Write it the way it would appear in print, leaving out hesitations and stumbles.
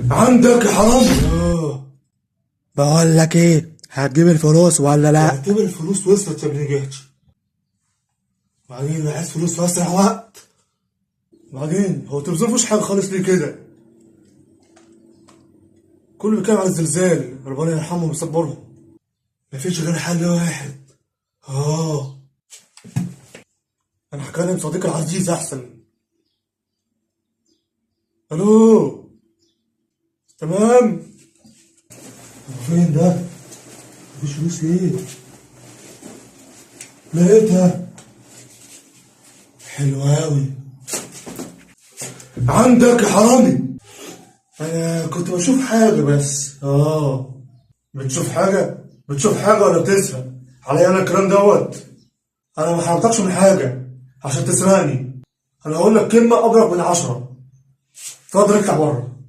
عندك يا حرامي. بقول لك ايه، هتجيب الفلوس ولا لا؟ اعتبر الفلوس وصلت يا ابن جهتي. بعدين انا عايز فلوس في اسرع وقت. بعدين هو التلفزيون مفيهوش حاجة خالص ليه كده؟ كله بيتكلم على الزلزال، ربنا يرحمهم ويصبرهم. مفيش غير حل واحد. انا هكلم صديقي العزيز احسن. الو، تمام. هو فين ده؟ مفيش فلوس ليه؟ لقيتها. حلو أوي. عندك يا حرامي. أنا كنت بشوف حاجة بس. بتشوف حاجة؟ بتشوف حاجة ولا بتسرق؟ عليا أنا الكلام دوت. أنا ما حرمتكش من حاجة عشان تسرقني. أنا هقول لك كلمة أبرك من 10. اتفضل اطلع بره.